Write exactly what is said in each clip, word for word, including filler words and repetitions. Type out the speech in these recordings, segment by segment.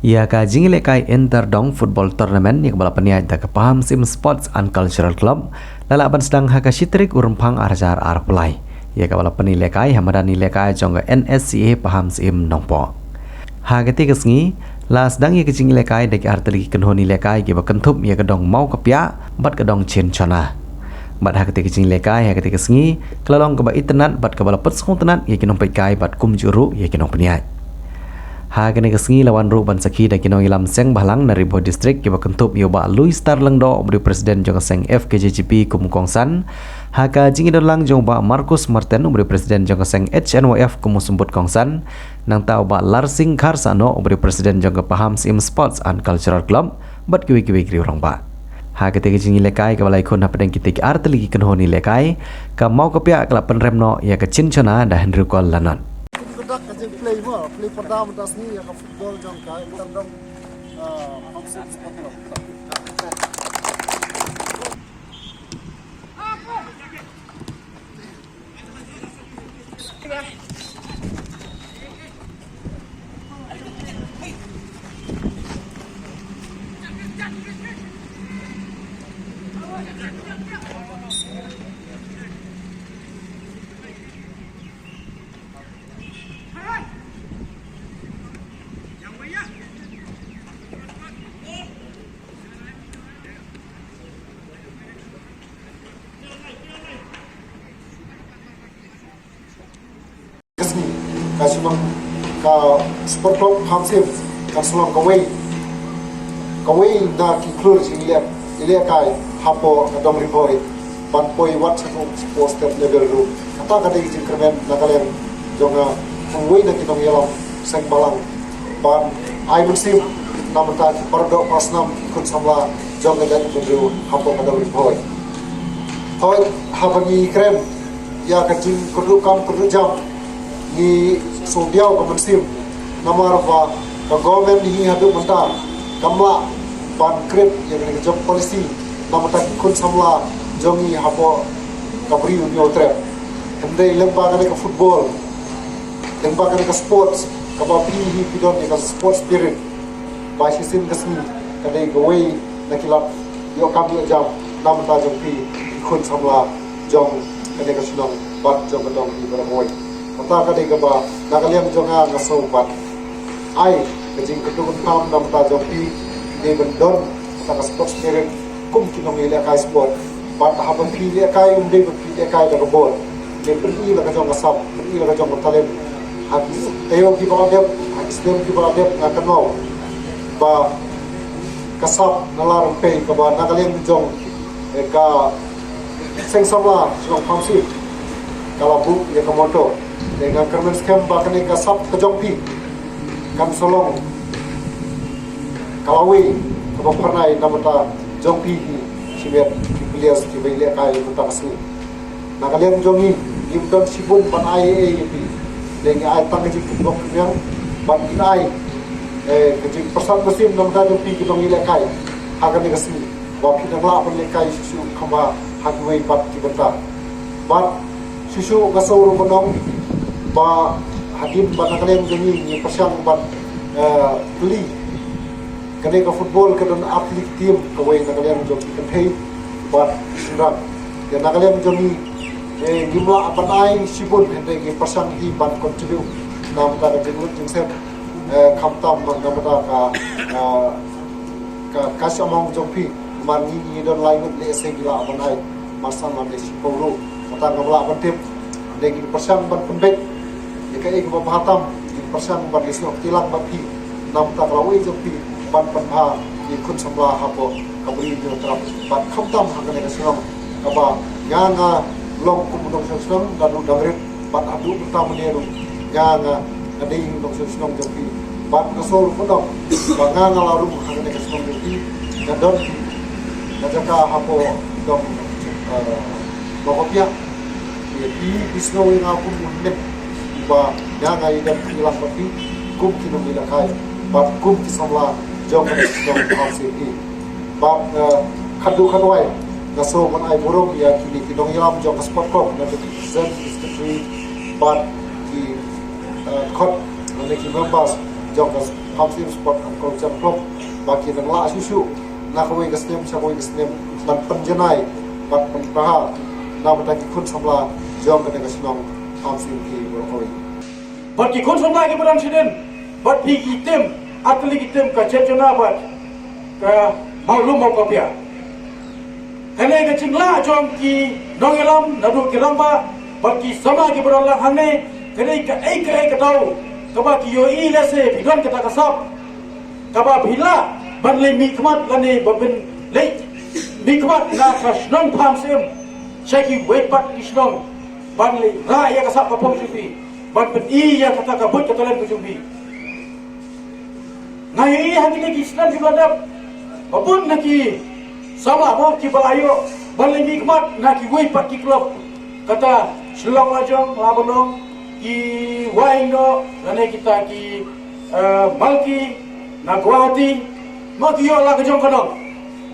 Ïa ka jingïalehkai Inter Dong Football Tournament ïa kaba la pynïaid da ka Pahamsyiem Sports and Cultural Club la lah ban sdang ha ka shi tarik u Rymphang ar hajar arphew lai, ïa kaba la pynïalehkai ha madan ïalehkai jong ka N S C A Pahamsyiem Nongpoh. Ha katei ka sngi la sdang ïa ka jingïalehkai da ki artylli ki kynhun ïalehkai kiba kynthup ïa ka dong Mawkapiah bad ka dong Chinchona. Bad ha katei ka jingïalehkai ha katei ka sngi ka la long kaba itynnad bad kaba la pynsngewtynnad ïa ki nongpeitkai bad kumjuh ruh ïa ki nongpynïaid. Ha kane ka sngi la wan ruh ban sakhi da ki nongïalam seng bhalang na Ri Bhoi District kiba kynthup ïa u Bah Louis Star Lyngdoh uba dei u President jong ka seng F K J G P kum u kongsan, ha ka jingïadonlang jong u Bah Marcus Martin uba dei u President jong ka seng H N Y F kum u symbud kongsan, nangta u Bah Larsing Kharsahnoh uba dei u President jong ka Pahamsyiem Sports and Cultural Club bad kiwei kiwei ki riew rangbah. Ha katei ka jingïalehkai kaba la ïakhun hapdeng kitei ki artylli ki kynhun ïalehkai, ka Mawkapiah ka la pynrem noh ïa ka Chinchona da hynriew kol la nod. Ka dak ka jingplay mo, play pyrda mynta sngi ïa ka football jong ka Inter Dong, ah, Council Sport Club. Ka sngi, ka shnong, ka Sport Club Pahamsyiem kan sa long kawei, kawei na ki khlur jingïaleh, ïalehkai hapoh ka dong Ri Bhoi ban poi wat sha ka, sha ka state level ruh. Kata ka dei ka jingkyrmen na ka liang jong nga kum uwei na ki nongïalam seng bhalang ban ai mynsiem na bynta ki paradoh parasnam, ki khun samla jong ka jaitbynriew hapoh ka dong Ri Bhoi. Hooid, haba ngi kren ïa ka jingkyrduh kam kyrduh jam, ngi sngewdiaw ka mynsiem namar ba ka government hi haduh mynta kam lah ban create ïa ka jong policy na bynta ki khun samla jong ngi hapoh ka Bri u Hynñiewtrep. Hynrei lyngba kane ka football, lyngba kane ka sports, kaba phi hi phi don ïa ka sports spirit, ba shisien ka sngi ka dei kawei na ki lad ïoh kam ïoh jam na bynta jong phi ki khun samla jong kane ka shnong bad jong ka dong hi baroh. Kata ka dei kaba na ka liang jong nga nga sngew ban ai ka jingkyrduh kyrpang na bynta jong phi, dei ban don kata ka sports spirit kum ki nongïalehkai sport. Bad haba phi lehkai, ym dei ba phi lehkai da ka ball. Dei pyni la ka jong ka sap, pyni la ka jong ka talent. Ha ki taïew kiba la dep, ha ki snem kiba la dep, nga kynmaw ba ka sap na la rympei kaba na ka liang jong, eh, ka seng samla shnong Pahamsyiem ka la buh ïa ka motto. Te nga kyrmen skhem ba kane ka sap ka jong phi kan sa long ka lawei kaba phyrnai na bynta jong phi hi shimet ki players kiba ïalehkai mynta ka sngi. Na ka liang jong ngi, ngim don shibun ban ai ei ei ïa phi. Te ngi ai tang ka jingkyrkhu kyrkiang ban ai, eh, ka jingpyrshang mynsiem na bynta jong phi ki nongïalehkai ha kane ka sngi. Ba phi dang lah ban lehkai shuh shuh kumba ha kiwei pat ki bynta. Bad shuh shuh nga sngew ruh ban ong ba hadien ba na ka liang jong ngi ngi pyrshang ban, eh, plie. Kane ka football ka don artylli ki team, kawei na ka liang jong ki kynthei bad ki shynrang. Te na ka liang jong ngi, eh, ngim lah ban ai shibun, hynrei ngi pyrshang hi ban contribute na bynta ka jinglut jingset, eh, khamtam na bynta ka, eh, ka, ka shamong jong phi, namar ngi ngi don lai ngut lehse ngi lah ban ai marsan lane shiphew ruh. Kata ngam lah ban tip. Hynrei ngi pyrshang ban pynbeit ïa kaei kaba bha tam, ngi pyrshang ban ïasnoh kti lang bad phi na bynta ka lawei jong phi ban pynbha ïa ki khun samla hapoh ka Bri u Hynñiewtrep bad khamtam ha kane ka shnong kaba nga nga long kum u nongshong shnong naduh dang rit bad haduh mynta mynne ruh nga nga nga dei u nongshong shnong jong phi. Bad nga sngew ruh ban ong ba nga nga la rung ha kane ka shnong jong phi, nga don ka jaka hapoh dong, eh, Mawkapiah. Ïa phi, phi sngew ïa nga kum u hynmen ba nga nga ïadon kti lang bad phi kum ki nongïalehkai bad kum ki samla jong kane ka shnong Pahamsyiem hi. Bad, eh, khadduh khadwai nga sngew ban ai burom ïa kine ki nongïalam jong ka sport club, na ki president, ki secretary bad ki, eh, dkhot lane ki members jong ka Hamsiem Sport and Culture Club ba ki dang lah shuh shuh na kawei ka snem sha kawei ka snem ban pynjanai bad pynpra na bynta ki khun samla jong kane ka shnong Hamsiem ki baroh kawei. Bad ki khun samla ki ba don shadien bad phi ki tim, atli ki tim ka Chetjona bad ka Mawlum Mawkapia. Kane ka jinglah jong ki nongïalam naduh ki rangbah bad ki samla ki ba don lang hangne, kane kaei kaei ka daw kaba ki ïohi lehse phi don kata ka sap kaba phi lah ban leit mihkhmat lane ba phin leit mihkhmat na ka shnong Pamsiem sha kiwei pat ki shnong ban leit rah ïa ka sap ka phong jong phi, ban pyni ïa kata ka buit ka talent ka jong phi. Nga ïohi ha kine ki snem kiba la dep ba bun na ki samla mo kiba la ïoh ban leit mihkhmat na kiwei pat ki club, kata Shillong la jong, la ban long ki Wahingnoh lane kita ki, eh, Malki na Guwahati, ma ki ïoh la ka jong ka nong.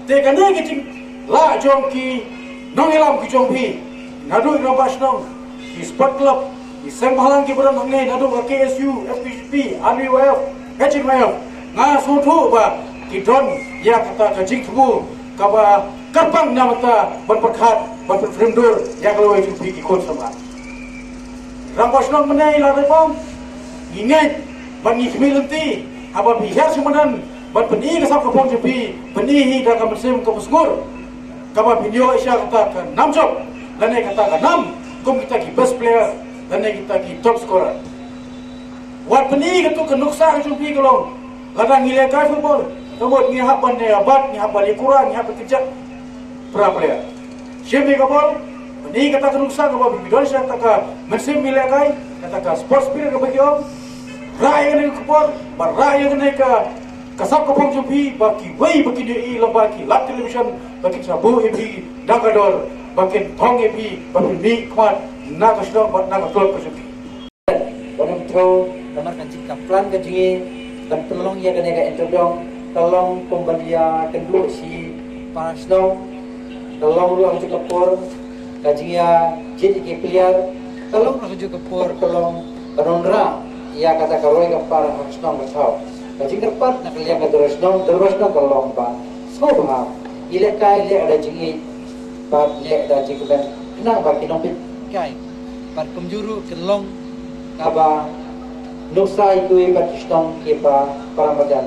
Te kane ka jinglah jong ki nongïalam ki jong phi naduh rangbah shnong, ki sport club, ki seng bhalang ki ba don hangne naduh ka K S U, F K J P, R B Y F, H N Y F, nga sngewthuh ba ki don ïa kata ka jingthmu kaba kyrpang na bynta ban pyrkhat ban pynphriem dur ïa ka lawei jong phi ki khun samla. Rangbah shnong mynne la dei bang ngi ngeit ban ngi khmih lynti haba phi hiar sha madan ban pyni ka sap ka phong jong phi, pyni hi da ka mynsiem kaba sngur kaba phin ïoh sha kata ka nam jop lane kata ka nam kum kita ki best player lane kita ki top scorer. Wat pyni katu ka nuksa ka jong phi ka long lada ngi lehkai football ka mut ngi hap ban ïa bat, ngi hap ban ïa kura, ngi hap ban kjat para player. Shim ïa ka bol, pyni kata ka nuksa kaba phi don sha kata ka mynsiem ïalehkai, kata ka sports spirit kaba ki ong. Rah ïa kane ka khubor, ba rah ïa kane ka ka sap ka phong jong phi ba kiwei ba kin ïohi lyngba ki lad television ba kin sa buh ïa phi da ka dor ba kin thong ïa phi ba phin mihkhmat na ka shnong bad na ka club ka jong phi. Ba ngam thrang namar ka jing ka plan ka jingïeit ban pynlong ïa kane ka interview ka long kum ban ïa kynduh shi para shnong, ka long ruh ha kajuh ka por ka jingïa jied ïa ki player, ka long ruh ha kajuh ka por ka long ban wanrah ïa kata ka roi ka par ha ka shnong ka thaw. Ka jingkyrpad na ka liang ka dorbar shnong, dorbar shnong ka long ba sngewbha ïalehkai leh da jingïeit bad leh da jingkmen khnang ba ki nongpeit kai bad kumjuh ruh kin long kaba nuksa ïa kiwei pat ki shnong kiba para madan.